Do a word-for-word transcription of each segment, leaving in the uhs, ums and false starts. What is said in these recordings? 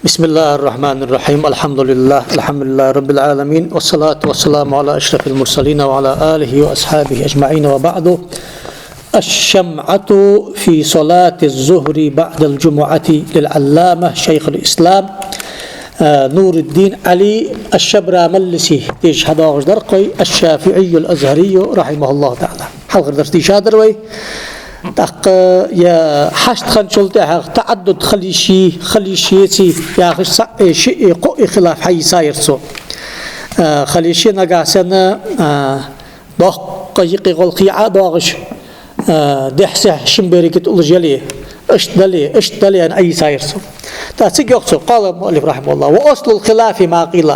بسم الله الرحمن الرحيم. الحمد لله، الحمد لله رب العالمين، والصلاة والسلام على أشرف المرسلين وعلى آله وأصحابه أجمعين، وبعد. الشمعة في صلاة الظهر بعد الجمعة للعلامة شيخ الإسلام، آه، نور الدين علي الشبراملسي. Дешаш хьадоагӀаш дар кхой, الشافعي الأزهري رحمه الله تعالى. Хьалхара дарс дийшадар вай. ТӀаккха ер хьашт хинначул тӀехьагӀа таӀаддуд хила йиш йий, хила йиш яций яхаш, цаӀ а, шиъ а, кхоъ а хилаф хьаийцаяр цо. А, хила йиш я нагахьа санна, а, доккха юкъе гӀолла хий Ӏо а доагӀаш, а, дехьа-сехьа шин беррига тӀулаш яле, иштта дале, иштта дале аьнна Ӏоийцаяр цо. ТӀаккха цига йоах цо, قال المؤلف رحمه الله: وأصل الخلاف ما قيل.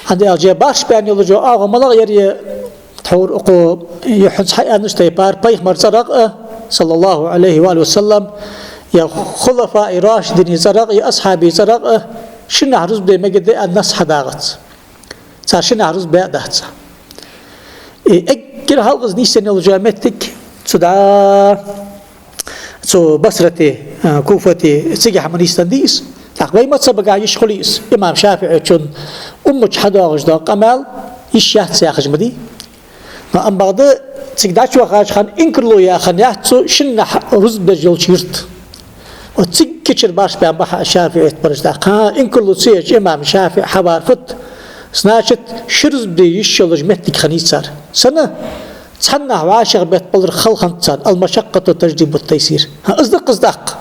ХӀана аьлча, барш баьнна йолаш йола оагӀув малагӀа яр, е тхьовра укхо юххьанца хьааьннача тайпара, пайхамара цӀерагӀа а, صلى الله عليه وآله وسلم, е хулафаи рашидина цӀерагӀа, е асхьабий цӀерагӀа а шиннахьа рузба де мегаргда аьнна насс хьадагӀац. Цар шиннахьа рузба бе а дац. Э, эггара хьалха из нийсъенна йолаш йола моттиг цу дӀа цу Басрате, а, Куфате, цигахьа ма нийсденнадий из. ТӀаккха вай мазхӀабагахьа йиш хулий из, имам ШафиӀечун умматах хьадоагӀаш дола къамаьл йиш яц яхаш ма дий. Но амма бакъда цига дӀачувахача хана инкарло яь хиннаяц цо шиннахьа рузба деш йолча юрта. Вот цига кечара барш баьнна ба хьа ШафиӀий бараш тӀаккха. ХӀа, инкарло ца еча имам ШафиӀ хьавар фуд? Значит, ши рузба де йиш йолаш моттиг хиннай цар. Сенна? Цхьаннахьа вӀашагӀбетталар хала хиннад царна, المشقة تجلب التيسير. ХӀа, из да-кх из тӀаккха.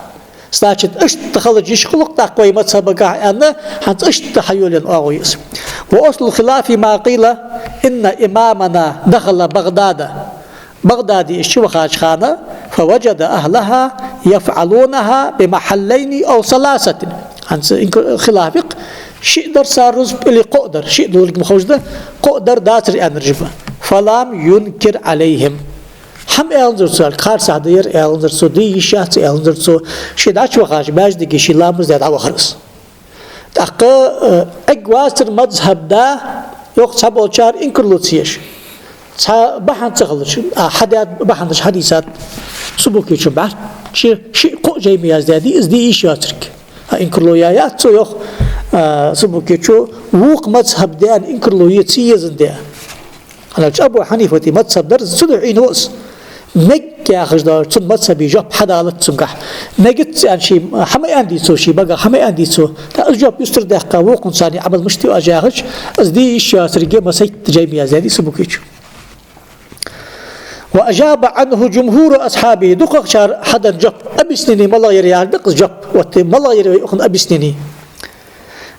Значит, иштта хилча йиш хул-кх тӀаккха вай мазхӀабагахьа аьнна, хӀанз иштта хьайолаенна оагӀув я из. وأصل الخلاف ما قيل إن إمامنا دخل بغداد. Багъдаде из чувахача хана, فوجد أهلها يفعلونها بمحلين أو ثلاثة. ХӀанз инк-, хилаф я-кх, шиъ дар цар рузба или кхоъ дар, шиъ долга ма ховш да, кхоъ дар, дацар аьннараш ба. فلم ينكر عليهم. ХӀама аьннадар цо, кхарсахьа да ер аьннадар цо, де йиш яц аьннадар цо, ше дӀачувахача маьждиге ше ламаз даь дӀавахар из. ТӀаккха, э, эггара вацар мазхӀаб да, йоах, цхьаболчар инкарло ца еш. Цхьа бахьан ца хилча, а, хьадаьд бахьанаш хьадийцад Субукечо бӀарчча, шиъ-кхоъ жай ма яздаьдий из де йиш йоацилга. А инкарло яь яц цо, йоах, а, Субукечо, вокх мазхӀаб да аьнна инкарло е ца езандаь. ХӀана аьлча Абу Хьанифата мазхӀаб дар из, цудухьа Ӏийна ва из. Мег яхаш дола цун мазхӀаба жоп хьадалац цунгахьа. Мегац аьнна ше хӀама аьннадий цо, ший багах хӀама аьннадий цо. ТӀаккха из жоп юстардаьккха, вокхунца цхьана Ӏамал мишта ю оаш яхача, из де йиш йоацилга масайтта жай ма яздаьдий Субукечо. وأجاب عنه جمهور أصحابه. ДукхагӀчар хьаденна жоп, объяснени малагӀа яр яхар да-кх из жоп. Вот малагӀа яр вай укхун объяснени.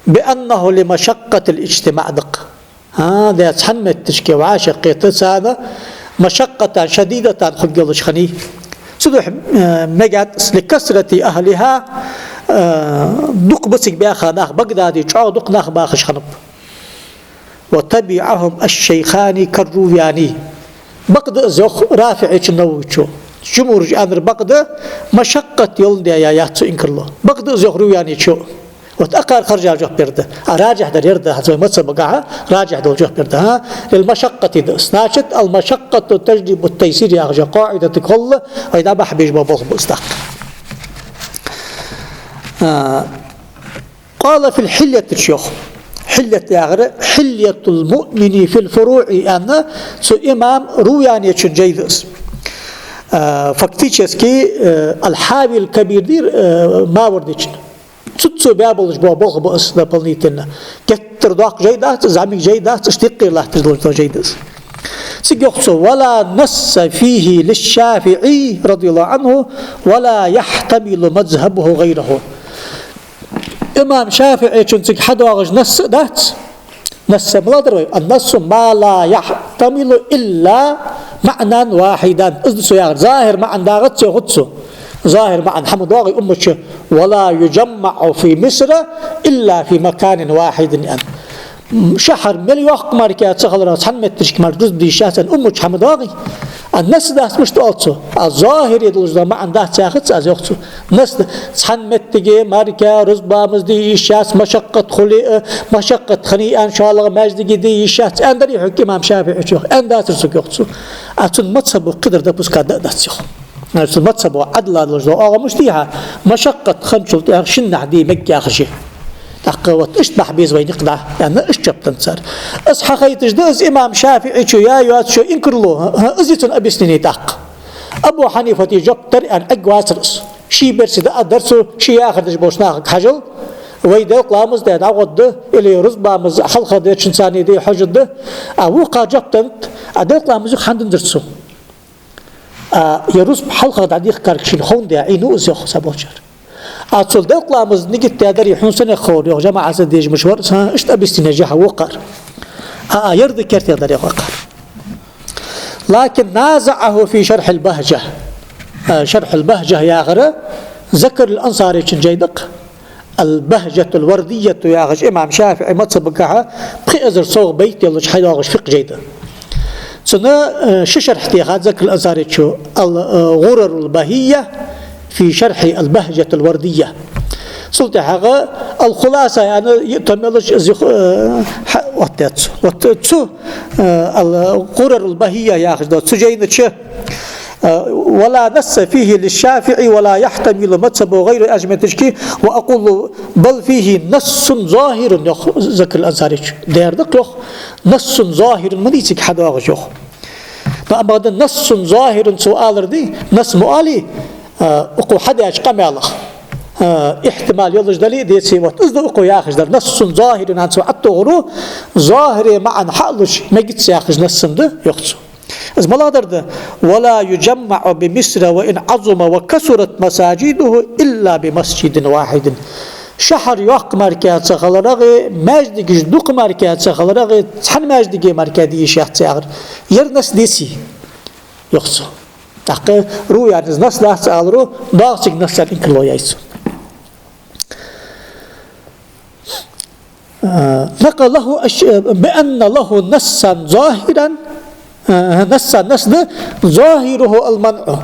بأنه لمشقة الاجتماع да-кх. ХӀа, де цхьан метташка вӀашагӀкхета царна машаккъатан, шадидатан хургйолаш хиннай. Цудухьа, э, мегац, لكثرة أهلها, э, дукха ба цига баьха нах, Багъдаде чӀоагӀа дукха нах бахаш хиннаб. وتبعهم الشيخان كالروياني. Бакъда из, йоах РафиӀечо, Нававечо. ЖумхӀур аьннар бакъда, машаккъат йоландаь яц цо инкарло. Бакъда из, йоах РувиӀанечо. Вот акхар харжа жоп ер да. А раджихь дар ер да, хӀанз вай мазхӀабагахьа раджихь дола жоп ер да, хӀа? للمشقة да. Значит, المشقة تجلب التيسير яхаш йола къаӀидатага хьалха вай дӀабахьа безаш бола болх ба из тӀаккха. А, قال في الحلية чу йоах. Хьилйат яхар, حلية المؤمن في الفروع аьнна, цу имам РувиӀанечун жай да из. А, фактически, э, الحاوي الكبير дий, э, Мавардечун. Цу, цо баь болаш бола болх ба из дополнительно. Геттара доккха жай дац из, зӀамига жай дац, иштта юкъера латташ долаш дола жай да из. Цига йоах цо: ولا نص فيه للشافعي رضي الله عنه ولا يحتمل مذهبه غيره. Имам ШафиӀечун цига хьадоагӀаш насс а дац. Насс малагӀа дар вай? النص ما لا يحتمل إلا معنى واحدا. Из да цо яхар. ЗахӀир маӀан дагӀац, йоах цо. ЗахӀир маӀан хӀама доагӀий уммата чу: ولا يجمع في مصر إلا في مكان واحد аьнна. Шахьар мел йоккха мара ца хиларах, цхьан метташка мара рузба де йиш яц аьнна уммата чу хӀама доагӀий? А насс дац мишта оал цо? А захӀире долаш дола маӀан дац яхац аз, йоах цо. Насс да, цхьан меттиге мара рузба ламаз де йиш яц, машаккъат хуле а, машаккъат хиннай аьнна, шоллагӀа маьждиге де йиш яц аьннадарий хьога имам ШафиӀечо, йоах? Аьннадацар сога, йоах цо. А цун мазхӀабо кхыдар допускать даь а дац, йоах. Цун мазхӀабо Ӏадла долаш дола оагӀув мишта я хьа? Машаккъат хинначул тӀехьагӀа шиннахьа де мег яхаш я. ТӀаккха вот иштта бахьа беза вай никъ дӀа, аьнна, иштта жоп деннад цар. Из хьахайташ да из имам ШафиӀийчо яь йоацачо инкарло, хӀа, хӀа, из я цун объяснени тӀаккха. Абу Хьанифата жоп дар аьнна Ӏергвацар из. Ший берци дӀа а дар цо, ше яхар деш болча нахага хьажал, вай делкъа ламаз даь дӀагӀоргда, или рузба ламаз хьалха дечунца цхьана де хьожаргда, а вокхар жоп деннад, а делкъа ламаз юха хӀана динзар цо? А, е рузба хьалха дӀадехкарг шийна ховндаь Ӏийна ва из, йоах цхьаболчар. А цо делкъа ламаз нигат даь дарий хьона сенах ховр, йоах, жамаӀатаца дезаш мича вар из, хӀа, иштта объяснени яь вокхар. А, а, ер да кертердар, йоах, вокхар. لكن نازعه في شرح البهجة. А, شرح البهجة яхар Закарий ал-Ансарийчун жай да-кх. البهجة الوردية яхаш имам ШафиӀий мазхӀабагахьа пхи эзар совгӀа байт йолаш хьадоагӀаш фикъхӀ жай да. Цунна, э, ши шархь техад Закарий ал-Ансарийчо: الغرر البهية في شرح البهجة الوردية. Цул тӀехьагӀа ал-Хуласа аьнна йиъ том йолаш из юха, э, хьа-, оттадаьд цо. Вот цу, э, ал-Гъурарул Бахия яхаш дола цу жайна чу, э, ولا نص فيه للشافعي ولا يحتمل مذهبه غير أجمتشكي وأقول بل فيه نص ظاهر, йоах Закарий ал-Ансарийчо. Дера да-кх, йоах, نص ظاهر ма дий цига хьадоагӀаш, йоах. Но амма да نص ظاهر цо алар да, насс ма оалий, а, укхо хьадаьча къамаьлах, а, ихьтимал йолаш дале а, деций, вот из да укхо яхаш дар. نص ظاهر аьнна цо ӀотӀатохаргва, зохӀире маӀан хьалуш мегац яхаш насс да, йоах цо. Из малагӀдар да? ولا يجمع بمصر وإن عظم وكثرت مساجده إلا بمسجد واحد. Шахьар йоккха мара ца хиларах а, маьждигаш дукха мара ца хиларах а, цхьан маьждиге мара де йиш яц яхар. Ер насс деций, йоах цо. ТӀаккха рувяни из насс дац аларах, доагӀача цига насса инкарло яьй цо. آه، نقله الش-، بأن له نصا ظاهرا, а, نصا, насс да, ظاهره المنع.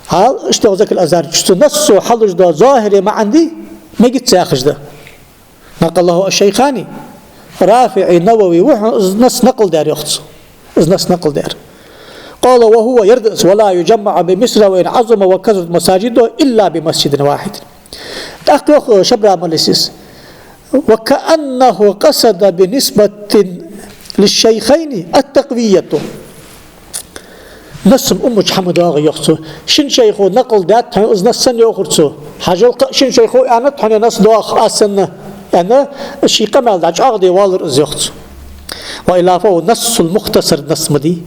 Хьал, иштта йоах Закарий ал-Ансарийчо, цу нассо хьалуш дола зохӀире маӀан да, мегац яхаш да. نقله الشيخان, РафиӀий, Нававий ва хьона из насс накъл даьр, йоах цо. Из насс накъл даьр. قال وهو, ер да из, ولا يجمع بمصر وإن عظم وكثرت مساجده إلا بمسجد واحد. ТӀаккха йоах Шабрамалис: وكأنه قصد بالنسبة للشيخين التقوية. Насс-м уммача хӀама доагӀа, йоах цо. Шин шайхо накъл даьд хьона из насс санна, йоахар цо. Хьажал, кхы а шин шайхо аьннад хьона насс доагӀа аз санна, аьнна, ший къамаьл дӀачӀоагӀде воаллар из, йоах цо. وإلا فهو نص المختصر, насс ма дий,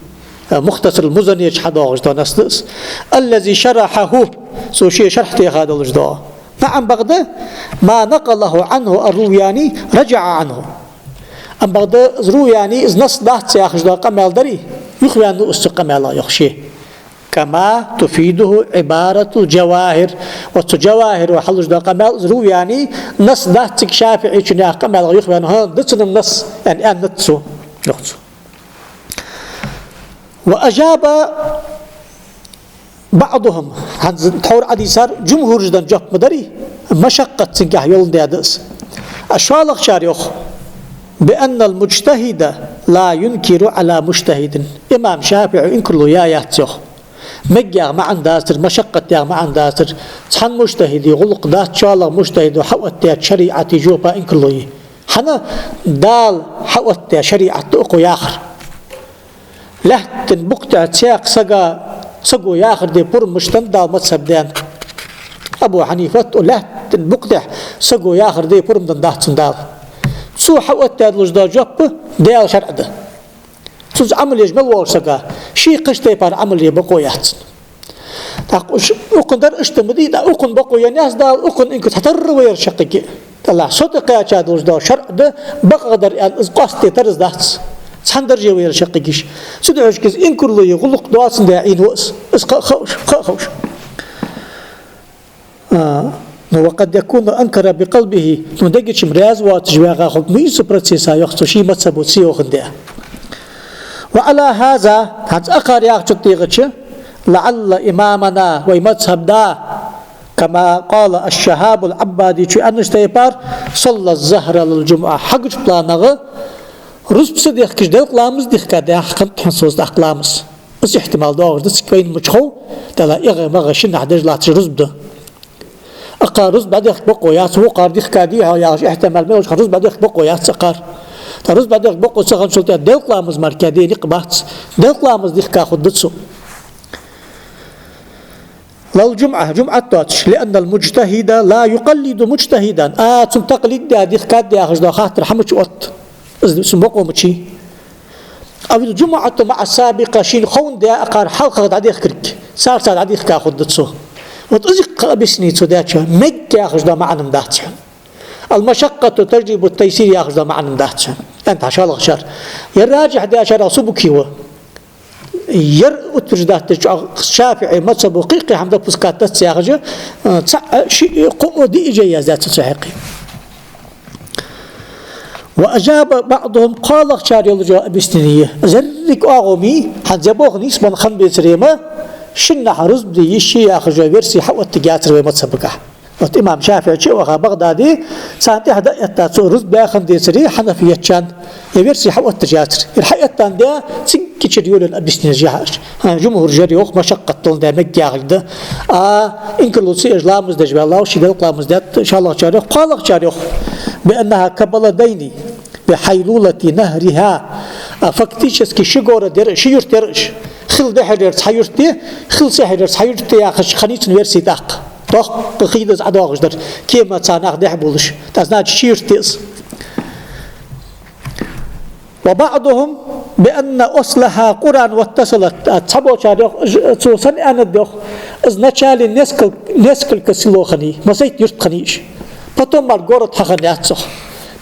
а, Мухтасар ал-Музанеча хьадоагӀаш дола насс да из. الذي شرحه, цо ше шархь теха долаш дола. نعم, бакъда, ما نقله عنه الروياني رجع عنه. Амма бакъда, из Рувяни из насс дац яхаш дола къамаьл дарий, юхаваьннав из цу къамаьлах, йоах ше. كما تفيده عبارة الجواهر. Вот цу ЖавахӀиро хьалуш дола къамаьл, из Рувяни насс дац цига ШафиӀийчун яха къамаьлах юхаваьннав, хӀа, да цунна-м насс, аьнна, аьннад цо, йоах цо. وأجاب بعضهم, хӀанз тхьовра Ӏодийцар, жумхӀураша денна жоп ма дарий, машаккъат цунгахьа йоландаь да из. А шоллагӀчар йоах: بأن المجتهد لا ينكر على مجتهد. Имам ШафиӀо инкарло яь яц, йоах. Мегаш яха маӀан дацар, машаккъат яха маӀан дацар, цхьан мужтахӀида гӀулакх дац шоллагӀа мужтахӀидо хьаоттадаьча шариӀата жопа инкарло е. ХӀана? Дала хьаоттадаь шариӀат да укхо яхар. Лаьттан букъ тӀа цхьаккха сага, саго яхар де пурам мишта да Дала мазхӀаб даьнна? Абу Хьанифата: лаьттан букъ тӀа саго яхар де пурам денна дац цунна Дала. Цо хьаоттадаь долаш дола жоп Даьла шарӀ да. Цунца Ӏамал еш мел вола сага, ше кхыча тайпара Ӏамал е бокъо яц цунна. ТӀаккха уж, укхун дар иштта ма дий, тӀаккха укхун бокъо енна яц Дала, укхун инкарло хьатарра вайра шаккхиге. ТӀаккха сото кхаьча долаш дола шарӀ да, бакъахьа дар аьнна, из къоастаде тараз дац. Цхьан дарже вайра шаккхиге. Цудухьа уж киз инкарло е гӀулакх доацандаь Ӏийна ва из. Из кхы а ховш, кхы а ховш. А, ну, وقد يكون أنكر بقلبه, ну, дега чу-м раьза воацаш ваьгӀа хул, ну, из цу процесса, йоах цо, ший мазхӀабо ца йоахандаь. وعلى هذا, хӀанз акхар яхачун тӀехьа чу, لعل إمامنا, вай мазхӀаба да, كما قال الشهاب العبادي, цо аьннача тайпара, صلى الظهر للجمعة, хьагуча планагӀа рузба ца дехкаш делкъа ламаз дихка даьхкад хьона цо из тӀаккха ламаз. Из ихьтимал доагӀаш да цига, вайна мича хов, тӀаккха эгӀа-магӀа шиннахьа деш латташ рузба да. Акхар рузба дӀадехка бокъо яц, вокхар дехка дий хьо яхаш ихьтимал мел йолча хана рузба дӀадехка бокъо яц акхар. ТӀаккха рузба дӀадехка бокъо ца хинначул тӀехьагӀа делкъа ламаз мара кхы дий никъ бац. Делкъа ламаз дехка хургда цо. لا الجمعة, жумӀат доацаш, لأن المجتهد لا يقلد مجتهدا. А, цун такълид даь дехка да яхаш дола хаттар хӀама чу отт. Из цун бокъо ма чий. أو الجمعة مع السابقة, шийна ховндаь акхар хьалхагӀа дӀадехкарг, царца дӀадехка хургда цо. Вот из кхы объяснени цо даьча, мег яхаш дола маӀан-м дац хьона. المشقة تجلب التيسير яхаш дола маӀан-м дац хьона. ТӀаккха шоллагӀчар. Ер ражихь даьчар Субки ва. Ер утверждать даьча ШафиӀий мазхӀабо кхы-кхы хӀама допускать дац яхаш, э, цаӀ, шиъ, кхоъ, диъ жай яздаьд цо цу хьакъехьа. وأجاب بعضهم, кхоалагӀчар йолаш йола объяснени я. Из еррига оагӀув ма йий, хӀанз ер боху нийсбенна хинна бецаре-м, шиннахьа рузба де йиш я яхаш йола верси хьаоттаргьяцар вай мазхӀабагахьа. Вот имам ШафиӀий чу а ваха БагӀдаде, царна тӀехьа дӀаэтта цо рузба даь хинна децаре хьанафиятчарна, ер верси хьаотташ яцар. Ер хьаэттандаь, цигга чура йолаенна объяснени я хьааш. ХӀа, жумхӀур жар йоах, машаккъат доландаь мег яхилга да. А, инкарло ца еш ламаз деш ваьлла ва, ший делкъа ламаз даьд, шоллагӀчар йоах, кхоалагӀчар йох. بأنها كبلدين بحيلولة نهرها. А, фактически ши город яр, ши юрт яр уж. Хил дехьарера цхьа юрт я, хил сехьарера цхьа юрт я яхаш хиннай цун верси тӀаккха. Доккха хий да из ӀодоагӀаш дар, кема цхьа нах дехьабувлаш. ТӀаккха, значит, ши юрт я из. وبعضهم بأن أصلها قرى واتصلت. А, цхьаболчар йоах, уж, цо сенна аьннад йоах, из вначале несколько, несколько село хиннай, массайтта юрт хиннай уж. Потом мара город хьахиннаяц цох.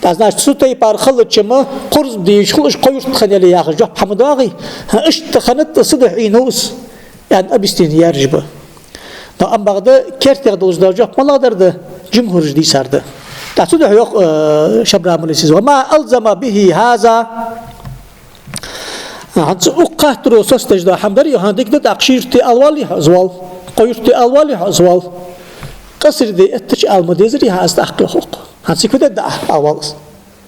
ТӀаккха, значит, цу тайпара хилча-м, кхы рузба де йиш хул, уж кхо юрт хиннаяле яхаш жоп хьа ма доагӀий. ХӀа, иштта хиннад, са духьа Ӏийнав из, аьнна, объяснени яьржа ба. Но амма бакъда кертера долаш дола жоп малагӀдар да, жумхӀураша дийцар да. ТӀаккха цудухьа йоах, э, Шабрамалис из: وما ألزم به هذا. ХӀанз укх хаттаро соцадеш дола хӀама дар из, хӀана, дика да, тӀаккха ши юрт де ала валлий хьо, из вал. Кхо юрт де ала валлий хьо, из вал. Къаср де эттача ала ма дезарий хьа из тӀаккха, йоах укхо. ХӀанз цига фу де да, ала вал из.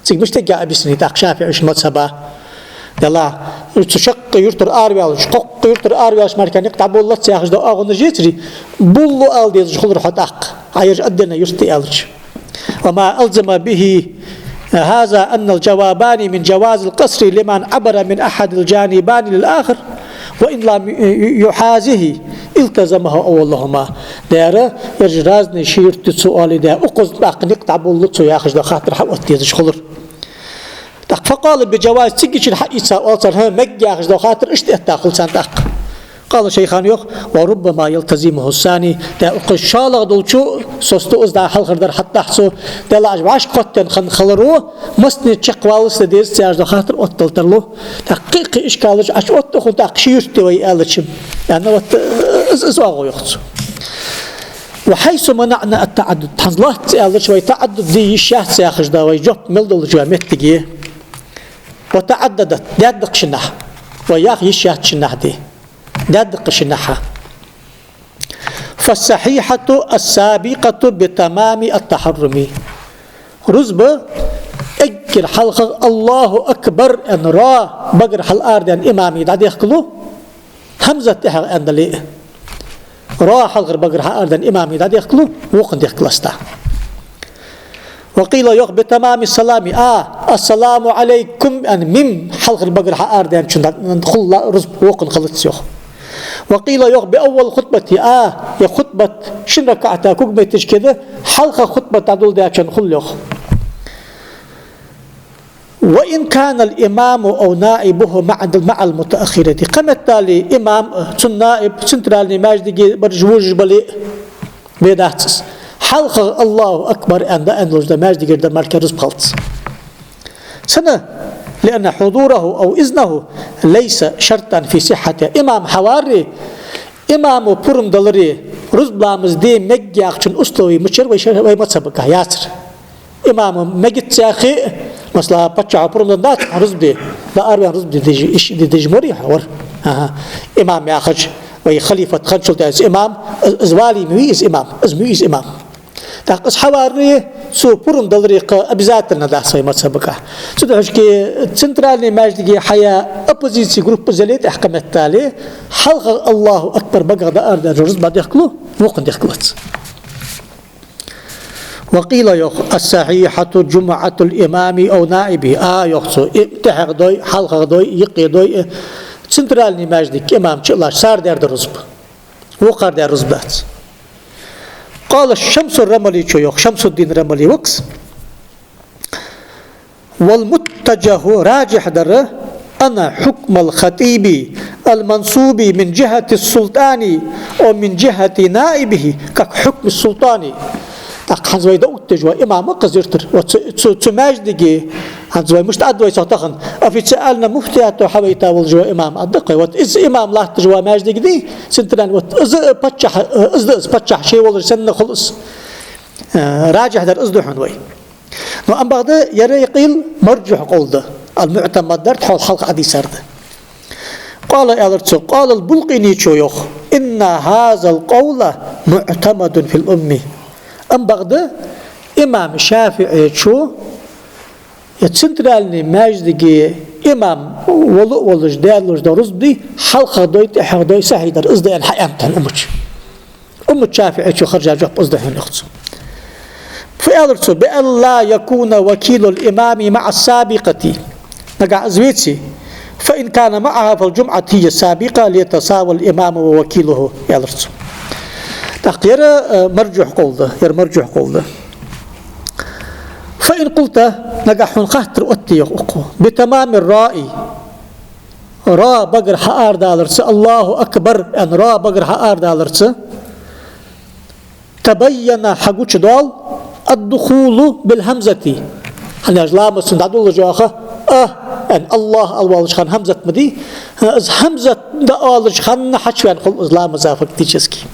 Цига мишта эгга объяснени тӀаккха ШафиӀий мазхӀаба? Далла, цу шаккхе юртара араваьлча, кхоккхе юртара араваьлча мара никъ дӀаболлац яхаш дола оагӀонаш ецарий, буллу ала дезаш хулар хьо тӀаккха, Ӏа ераш отдельно юрт я аьлча. وما ألزم به هذا أن الجوابان من جواز القصر لمن عبر من أحد الجانبين للآخر. وإن لم يحازه التزمه أولهما. Дера, ераш разные ши юрт я цо оале, дера, укхаза тӀаккха никъ дӀаболлу цо яхаш дола хаттар хьаотта дезаш хулар. ТӀаккха فقالوا بجواز, цигачара хьаийца оал цар, хӀа, мег яхаш дола хаттар иштта этта хул царна тӀаккха. قال الشيخان, йоах: وربما يلتزمه الثاني. Дера, укхаза шоллагӀа долчо соцаду из, дера, хьалхардар хьатӀадахьа цо, дера, уж вӀашкакхоттаенна хинна хиларо, массане чакхваллалца дезац яхаш дола хаттар оттадала тарлу. ТӀаккха кхы-кхы ишкалаш Ӏочуоттаду хьона, тӀаккха ши юрт я вай аьлча-м, аьнна, вот, э, из, из оагӀув йоах цо. وحيث منعنا التعدد. ХӀанз лоацца аьлча вай таӀаддуд де йиш яц яхаш да вай жоп мел долча моттиге. وتعددت, даьдда-кх шиннахьа. Вай йоах йиш яц шиннахьа де. Даьдда-кх шиннахьа. فالصحيحة السابقة بتمام التحرم. Рузба эггара хьалхагӀа الله أكبر аьнна, ро багара хьалаарадаьнна имаме дӀадехкалу, хӀамзат тӀехьагӀа аьнна дале а. Ро хьалхара багара хьаарадаьнна имаме дӀадехкалу, вокхунна дехкалац тӀаккха. وقيل, йоах, بتمام السلام, а, السلام عليكم аьнна, мим хьалхара багара хьаарадаьнначун хул рузба, вокхунна хилац, йоах. وقيل, йоах, بأول الخطبة, а, е хутбат шин ракаӀата когаметта кеда хьалха хутбат дӀадоладаьчун хул, йоах. وإن كان الإمام أو نائبه مع، مع المتأخرة. Кхыметтел имам, цун наиб, центральни маьждиге бараш вожаш бале а, бе дац из. ХьалхагӀа الله أكبر аьнна, аьнна долаш да маьждигера дар мара рузба хилац. Сенна? لأن حضوره أو إذنه ليس شرطا في صحتها. Имам хьавараре, имамо пурам даларе, рузба ламаз де мег яхачун услови мичара вай шар-, вай мазхӀабагахьа яцар. Имамо мегац яхе а, масала, паччахьо пурам деннадац хьона рузба де, дӀаараваьнна рузба де деза, иш де деза ма варий хьо, вар. АхӀа. Имам яхача, вай халифат хинначул тӀехьагӀа из имам, из, из вали ма вий из имам, из ма вий из имам. ТӀаккха из хьавараре, цо пурам даларе кхы обязательно дац вай мазхӀабагахьа. Цудухьа шке центральни маьждиге хьаяь оппозици группа из яле а тӀехьа кхыметтел, хьалхагӀа الله أكبر багах дӀаарадаьнначун рузба дӀадехкалу, вокхунна дехкалац. وقيل, йоах, الصحيحة جمعة الإمام أو نائبه. А, йоах цо, и тӀехьагӀа дой, хьалхагӀа дой, юкъе дой, э, центральни маьждига имам чу а латташ, цар даьр да рузба. Вокхар даьр рузба дац. قال الشمس الرملي, цо йоах, Шамсуддин Рамали ва-кх из. والمتجه, раджихь дар, أن حكم الخطيب المنصوب من جهة السلطان أو من جهة نائبه كحكم السلطان. ТӀаккха хӀанз вай дӀаоттадеш вола имам ва-кх из юртара. Вот цу, цу, цу маьждиге, хӀанз вай мишта аргда вай цох тахан, официально муфтиято хьавайта волаш вола имам аргда-кх вай. Вот из имам латташ вола маьждиг дий, центральни, вот из паччахь, из да из паччахь, ше волаш санна хул из. Э, раджихь дар из да хьона вай. Но амма бакъда ер къийла марджухь къовл да, المعتمد дар, тхьовра хьалха Ӏодийцар да. قال, аьлар цо, قال البلقيني, цо йоах: إن هذا القول معتمد في الأم. Амма бакъда имам ШафиӀечо, е центральни маьждиге имам вола а волаш, даьр луш да рузба дий, хьалхагӀа дой, тӀехьагӀа дой, сахьихь дар из да аьнна хьааьннад хьона умматаш. Уммат ШафиӀечо хержа жоп из да хьона, йоах цо. Фу аьлар цо: بأن لا يكون وكيل الإمام مع السابقة. Нагахь из веце, فإن كان معها فالجمعة هي السابقة ليتساوى الإمام ووكيله, аьлар цо. ТӀаккха ер, э, марджухь къовл да, ер марджухь къовл да. فإن قلت, нагахь хьона хаттар отте, йоах укхо, بتمام الراء, ра багара хьаарадаларца, الله أكبر аьнна, ра багара хьаарадаларца, تبين, хьагучадоал, الدخول بالهمزة. ХӀана аьлча ламаз цун дӀадолалуш йола ха, а аьнна, الله ала воаллача хана хӀамзат ма дий, из хӀамзат дӀаоалача хана хьачувена хул из ламаза фактически.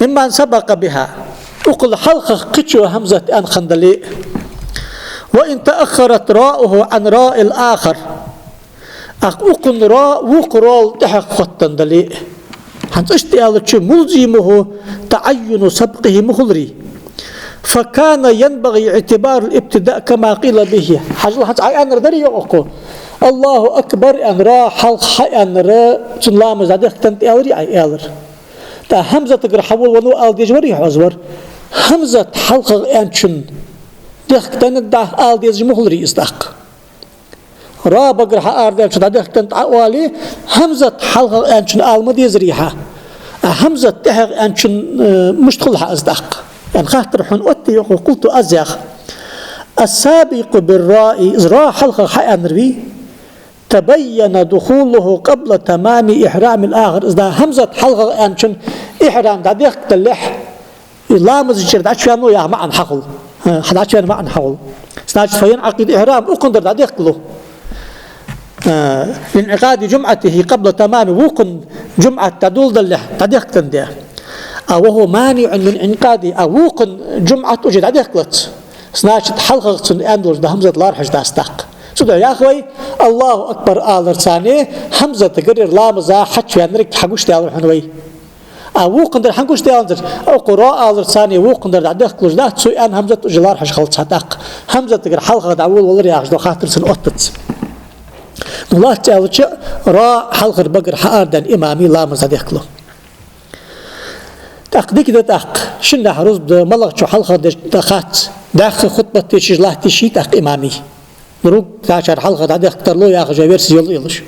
ممن سبق بها. Укхул хьалхагӀа кхычо хӀамзат аьнна хинна дале а. وإن تأخرت راؤه عن راء الآخر. ТӀаккха укхун ра вокха рол тӀехьагӀа хоттаденна дале а. ХӀанз иштта аьлча, ملزمه تعين سبقه ма хуларий. فكان ينبغي اعتبار الابتداء كما قيل به. Хьажал, хӀанз Ӏа аьннар дарий, йоах укхо? الله أكبر аьнна, ра хьалха хьааьннар, цун ламаз дӀадехктеннад аьларий Ӏа? Аьлар. ТӀаккха хӀамзатагара хьавола веннав ала дезаш варий хьо? Из вар. ХӀамзат хьалхагӀа аьнначун дехктеннад ала дезаш ма хуларий из тӀаккха? Ра багара хьаарадаьлча дӀадехктеннад Ӏа оале, хӀамзат хьалхагӀа аьнначун ала ма дезарий хьа? А хӀамзат тӀехьагӀа аьнначун, э, мишта хул хьа из тӀаккха? Аьнна хаттар хьона отте, йоах укхо, قلت, аз йоах: السابق بالراء, из ра хьалхагӀа хьааьннар вий, تبين دخوله قبل تمام إحرام الآخر. Из да хӀамзат хьалхагӀа аьнначун ихьрам дӀадехкадалехь, из ламаза чура дӀачувеннав яха маӀан хьахул. Э, хьа дӀачувенна маӀан хьахул. Значит, فينعقد إحرام, укхун дар дӀадехкалу. Э, لانعقاد جمعته قبل تمام, вокхун жумӀат дӀадоладалехь дӀадехктеннад. А وهو مانع من انعقاده, а вокхун жумӀат уже дӀадехкалац. Значит, хьалхагӀа цун аьнна долаш да хӀамзат лархӀаш дац тӀаккха. Цудухьа йоах вай, الله أكبر аларца хьа хӀамзатагара ер ламаза хьачувеннар хьагучадаьлар хьона вай. А вокхун дар хьагучадаьланзар, укхо ра аларца хьа вокхун дар дӀадехкалуш дац, цо аьнна хӀамзат уже лархӀаш хилац хьа тӀаккха. ХӀамзатагара хьалхагӀа дӀаволавалар яхаш дола хаттар цун оттац. Ну, лоацца аьлча, ра хьалхара багара хьаарадаьнна имама ламаз дӀадехкалу. ТӀаккха дика да тӀаккха, шиннахьа рузба да, малагӀчо хьалхагӀа деш да хац, дӀаьха хутбат дешаш латташ йий тӀаккха имами. Друг кхачар хьалхагӀа дӀадехка тарлу яхаш версия йола йолаш.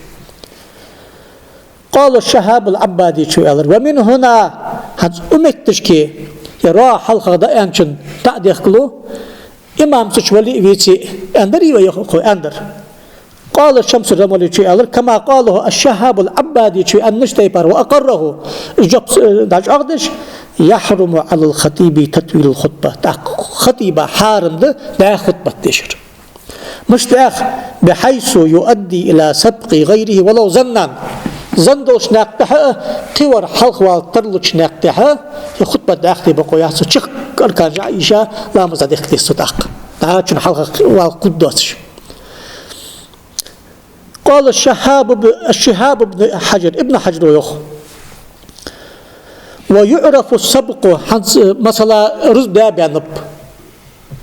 قال الشهاب العبادي, цо аьлар: ومن هنا, хӀанз укх метташка, ер ра хьалхагӀа дӀааьнначун дӀа а дехкалу, имам цу чу вале а веце а, аьннадарий вай, йоах укхо, аьннадар. قال الشمس الرملي, цо аьлар: كما قاله الشهاب العبادي, цо аьннача тайпара, وأقره, из жоп, э, дӀачӀоагӀдеш, يحرم على الخطيب تطويل الخطبة. ТӀаккха хатӀиба хьарам да дӀаьха хутбат дешар. Мишта дӀаьха? بحيث يؤدي إلى سبق غيره ولو ظنا. Зан долча наькъа тӀа а, кхывар хьалхавала тарлуча наькъа тӀа а, е хутбат дӀаьха де бокъо яц, чехка аркан жа а ийша, ламаз дӀадехка деза цо тӀаккха. ДӀа цун хьалхавала кхы доацаш. قال الشهاب ب-، الشهاب بن حجر, Ибн Хьаджаро йоах: ويعرف السبق, хӀанз, э, масала, рузба даь баьннаб.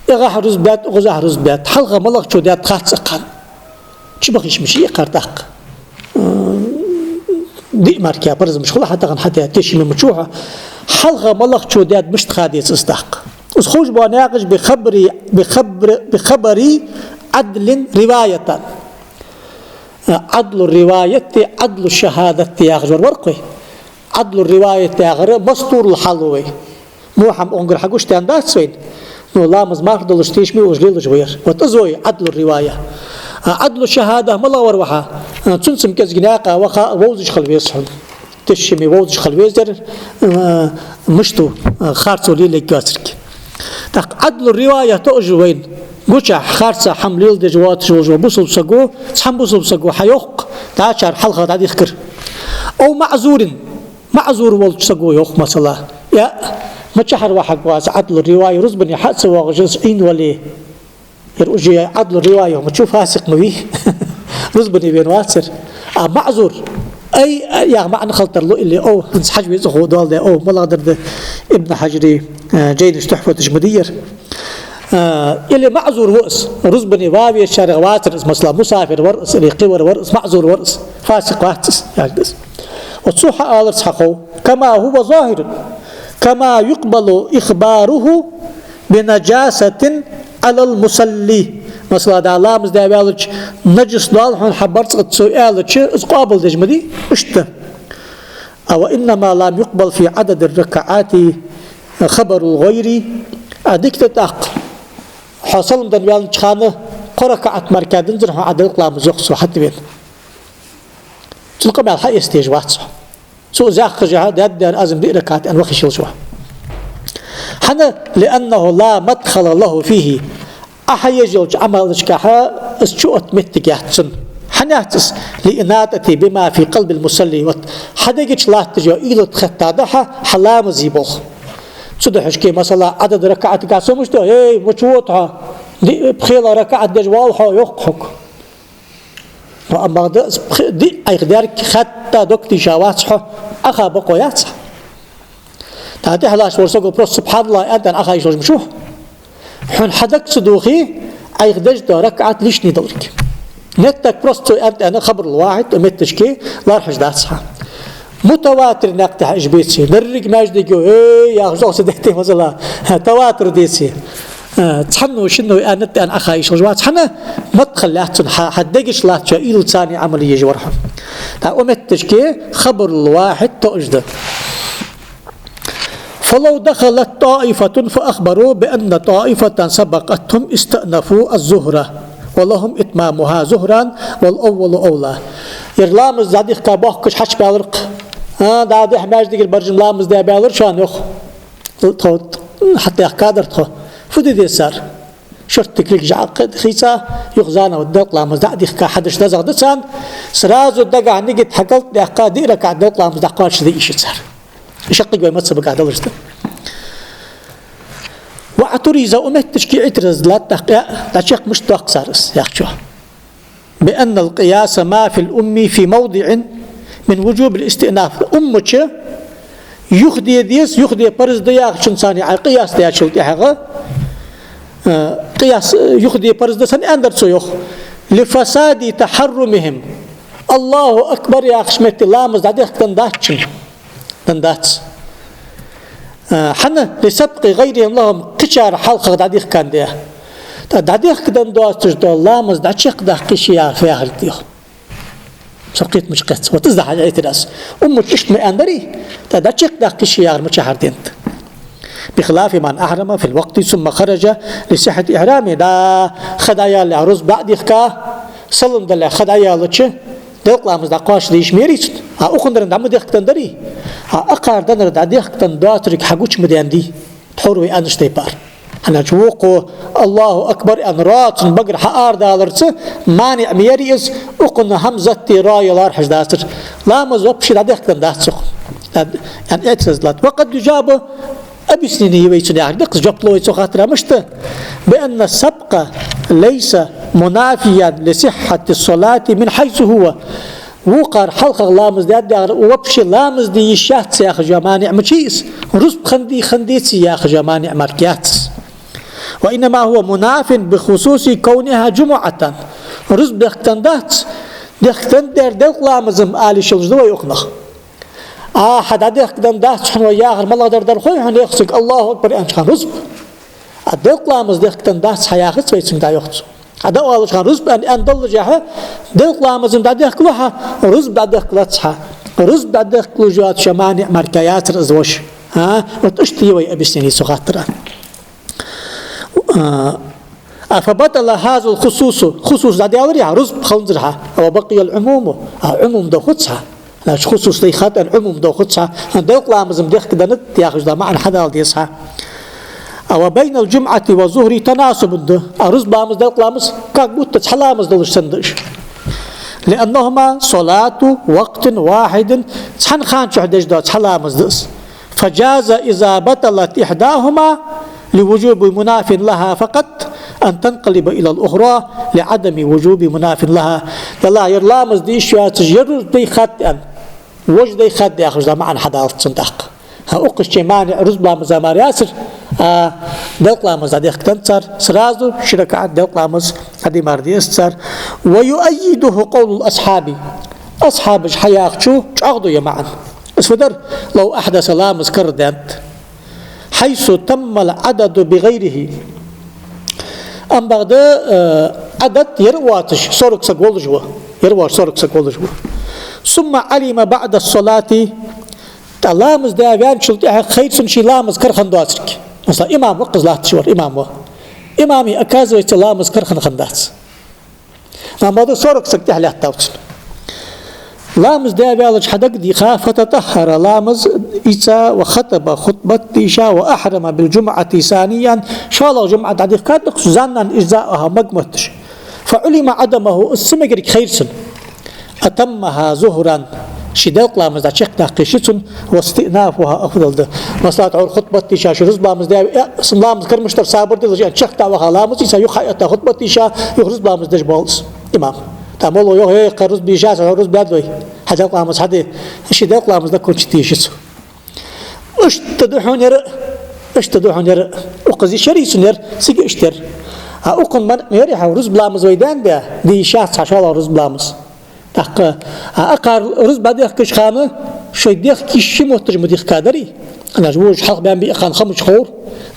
ЭгӀахьа рузба даьд, укхазахьа рузба даьд. Хьалха малагӀчо даьд хац укханна. Чубаха йиш мича я укхар тӀаккха. Э, диъ мара парз мича хул хьа тахан хьатӀа, тешаме мича хьо. Хьалха малагӀчо даьд мишта ха деза из тӀаккха. Из ховш бола наькъаш بخبر، بخبر، بخبر عدل رواية. Ӏадлу риваят, Ӏадлу шахӀадат яхаш вар вар-кх вай. Ӏадлу риваят яхар мастурал хьал ва вай. Во хӀама онгар хьагуш тӀа дац вайна. Ну, ламаз марха долаш тешаме уж лелаш вар. Вот из ва Ӏадлу ривая. А Ӏадлу шахӀада малагӀа вар ваха? А, цунца-м кӀезига наькъа ваха вовзаш хила веза хьона. Тешаме вовзаш хила везар, а, мишта, а, харцо лелаергйоацилга. ТӀаккха Ӏадлу ривая тоъаш вайна. Гучахь харцахьа хӀама леладеш воацаш волаш ва бусалба саго, цхьан бусалба саго хьайоах, дӀачар хьалха дӀадихкар. أو معذور, маӀзур волча саго йоах, масала. Я, мичахьара вахаргвац Ӏадлу ривая, рузбане хьа а ца воагӀаш, из Ӏийна вале. Ер уже Ӏадлу ривая ма чу фасикъ ма вий. Рузбане вена вацар. А маӀзур. Ай, ай, яха маӀан хила тарлу или, ов, хӀанз хьажа веза хӀу доал де, ов, малагӀдар да Ибн Хьажара, э, жайнаш тухьфаташ ма дий ер. Э, или маӀзур ва из, рузбане ва везачарех вацар из, масала, мусафир вар из, или кхывар вар из, маӀзур вар из, фасикъ вац из, яхаш да из. Вот цо хьаалар цхьа хов. كما هو ظاهر، كما يقبل إخباره بنجاسة على المصلي. Масала, да ламаз даь ваьлча, нажас доал хьона хьа барзкъа цо аьлча, из къоабалдеш ма дий, иштта. وإنما لم يقبل في عدد الركعات خبر الغير. А дика да тӀаккха. Хьо салам даь ваьлча хана кхо ракаӀат мара кхы динзар хьона Ӏа делкъа ламаз, йоах цо, хьатӀавена. Цун къамаьл хьаэца дезаш вац хьо. Цо из яхача хана, даьд-даьра аз-м диъ ракаӀат аьнна ваха йиш йолаш ва. ХӀана? لأنه لا مدخل له فيه. Ӏа хьаеш йолча Ӏамалашкахьа из чуотта моттиг яц цун. ХӀана яц из? لإناطته بما في قلب المصلي. Вот хьа дега чу латташ йола уйлат хетта да хьа, хьа ламаза болх. Цудухьа шке, масала, Ӏадад ракаӀатагахьа со мишта, эй, ма чу вода хьо, диъ, пхелагӀа ракаӀат деш воалл хьо, йоах хьога. Но амма да, пх-, диъ Ӏайха даьр хетта дог тийша вац хьо, Ӏаха бокъо яц хьа. ТӀаккха тӀехьалаш вар саго просто «СубхьаналлахӀ» аьнна Ӏаха йиш йолаш ма шу. Хьона хьа дог ца дохе, Ӏайха деш дола ракаӀат лишний даларг. Меттаг просто цо аьнна хабарул вахьид, цу метташка лархӀаш дац хьа. Мутаватир наькъа тӀа уж беце, деррига маьждиге, эй, яхаш, зӀоса дете, масала, таватур деце. Э, цхьанне, шинне аьннад аьнна Ӏаха йиш йолаш вац. ХӀана? Мадхал яц цун, хьа, хьа дега чу латтача уйлаца Ӏамал еш вар хьо. ТӀаккха цу метташка хабарул вахьид тоъаш да. فلو دخلت طائفة فأخبروا بأن طائفة سبقتهم استأنفوا الظهر ولهم إتمامها ظهرا والأول أولى. Ер ламаз дӀадихка бохкаш хьачубаьлар-кх. А, дӀадихьа маьждигера баржам ламаз даь баьлар шоана, йоах. Тхо хьатӀадаьхкадар тхо. Фу де деза цар? Шортта кулгаш Ӏохийца, юха заново делкъа ламаз дӀа а дихка, хьадеш дезагӀа да царна, сразу дагахьа нигат хьакӀалт а даьккха, диъ ракаӀат делкъа ламаз дӀакхоачашде йиш я цар. Шаккхе вай мазхӀабагахьа далаш да. واعترض, цу метташка иӀтираз латт тӀаккха, дӀачакх мишта доаккх цар из, яхачо. بأن القياس ما في الأم في موضع من وجوب الاستئناف. Уммача юхаде деза, юхаде парз да яхачунца цхьана Ӏа къияс даьчул тӀехьагӀа, э, къияс, э, юхаде парз да санна аьннадар цо, йоах. لفساد تحرمهم. «Аллаху акбар» яхача метте ламаз дӀадехка деннадац цун. Деннадац. А, хӀана? لسبق غيرهم لهم, кхычар хьалхагӀа дӀадехка деннад. ТӀаккха дӀадехка денна доацаш дола ламаз дӀачакхдаккха йиш я яхар фу яхар да, йоах. Со кхетамча кхетац. Вот из да хьа иӀтираз. Уммачо иштта ма аьннадарий, тӀаккха дӀачакхдаккха йиш я яхар мичахьара деннад? بخلاف من أحرم في الوقت ثم خرج لصحة إحرامه. Да, ха дӀаяьлча рузба дӀадехка, салам дале ха дӀаяьлча, делкъа ламаз дӀакхоачашде йиш ма ярий цун. А укхандарна дӀа ма дехка деннадарий? А укхар деннар дӀадехка денна доацарг хьагуча ма даьннадий? Тхьовра вай аьннача тайпара. ХӀана аьлча вокхо «Аллаху акбар» аьнна, ро цун багара хьаарадаларца маниӀ ма ярий из, укхун хьамзати рои лархӀаш дацар. Ламаз вообще дӀадехка деннадац цох. Ян иӀтираз латт. وقد يجاب, объяснени я вай цун яхар да-кх из, жоп лу вай цу хаттара мишта: بأن السبق ليس منافيا لصحة الصلاة من حيث هو. Вокхар хьалхагӀа ламаз даьд яхар вообще ламаз де йиш яц яхаш йола маниӀ ма йий из, рузба хиннадий, хиннадеций яхаш йола маниӀ мара яц из. وإنما هو مناف بخصوص كونها جمعة. Рузба дехка деннадац, дехка деннадар делкъа ламаз-м ала йиш йолаш да вай укханах. А, хьа дӀадехка деннадац хьона вай яхар малагӀдар дар хой хьона, йоах саг, «Аллаху акбар» аьннача хана рузба. А делкъа ламаз дехка дац хьа яхац вай цунга, дӀайохцу. Хьа дӀаоалаш хана рузба аьнна, аьнна доллашехьа, делкъа ламаз-м дӀадехкалу хьа, рузба дӀадехкалац хьа. Рузба дӀадехкалуш йоаца шо маниӀ мара яцар из воаш. А? Вот иштта я вай объяснени цу хаттара. А, فبطل هذا الخصوص, хусус дӀадаьлар яхьа, рузба хиланзар хьа, وبقي العموم, а Ӏумум дохац хьа. Значит, хусус дайхад аьнна, Ӏумум дохац хьа. Делкъа ламаз-м дехка дац яхаш да маӀан хьадала деза хьа. А وبين الجمعة والظهر تناسب да. А рузба ламаз, делкъа ламаз как будто цхьа ламаз долаш санна да уж. لأنهما صلاة وقت واحد, цхьан хана чу деш да цхьа ламаз да из. فجاز إذا بطلت إحداهما لوجوب مناف لها فقط أن تنقلب إلى الأخرى لعدم وجوب مناف لها. Далла, ер ламаз де йиш йоацаш, ер рузба дайхад аьнна, вож дайхад яхаш да маӀан хьадалац цун тӀаккха. Хьа укхаза чу маниӀ рузба ламаза мара яцар, а делкъа ламаз дӀадехка дац цар, сразу ши ракаӀат делкъа ламаз дӀаде мара деза цар. ويؤيده قول الأصحاب. Асхьабаша хьаяхачо чӀоагӀду ер маӀан. Из фу дар, لو أحدث, ламаз карадаьннад, حيث تم العدد بغيره. Ам бакъда, э, Ӏадад ер воацаш, сорок саг волаш ва. Ер воацаш сорок саг волаш ва. ثم علم بعد الصلاة, тӀаккха ламаз даь ваьнначул тӀехьагӀа хайр цунна ший ламаз кара хинна доацилга. Масала, имам ва укхаза латташ вар, имам ва. Имама, оказывается, ламаз кара хинна хиннадац. Ам бакъда сорок саг тӀехьа лаьттав цунна. Ламаз даь ваьлча хьадагадийха, فتطهر, ламаз ийца, وخطب, хутбат дийша, وأحرم بالجمعة ثانيا, шоллагӀа жумӀа дӀадихкад, заннан إجزاءها, мага мотташ. فعلم عدمه, из ца мегарг хайр цунна. أتمها ظهرا, ший делкъа ламаз дӀачакхдаккха йиш я цунна, واستئنافها أفضل да. Масала, тхьовра хутбат дийша, ший рузба ламаз даь, э, са ламаз кара мишта дар, сабар де, аьнна, чакхдаккха ваха ламаз ийца, юха хьаэтта хутбат дийша, юха рузба ламаз деш болаш имам. ТӀаккха молла йоах: «Э, кхы рузба дийша, хьо рузба даьд вай, хьа делкъа ламаз хьаде». Ший делкъа ламаз дӀакончийта йиш я цо. Иштта да хьона ер, иштта да хьона ер. Укхаза йиш яр цун ер, цига иштта яр. А укхун манкъ ма яр, хьа рузба ламаз вай даьнна да, де йиш яц цхьа шоллагӀа рузба ламаз. ТӀаккха, а, акхар рузба дӀадехкача хана шоай дехка йиш я мотташ ма дихкадари. Ана уж вож хьалха баьнна бий акхарна ха мича ховра,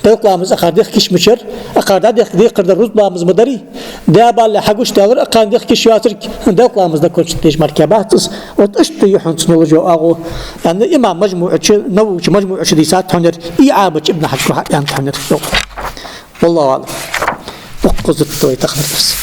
делкъа ламаз акхар дехка йиш мичар, акхар дӀадехка декхар дар рузба ламаз ма дарий. Даь бале хьагучадаьлар, акхарна дехка йиш йоацилга делкъа ламаз дӀакончийта дезаш мара бац из. Вот иштта я хьона цун луш йола агӀо. Аьнна имам МажмуӀа чу, Нававе МажмуӀа чу дийцад хьона ер, ИӀабача Ибн Хьаджара хьааьннад хьона ер. والله أعلم. Укхаза тӀа вай тахан дарс.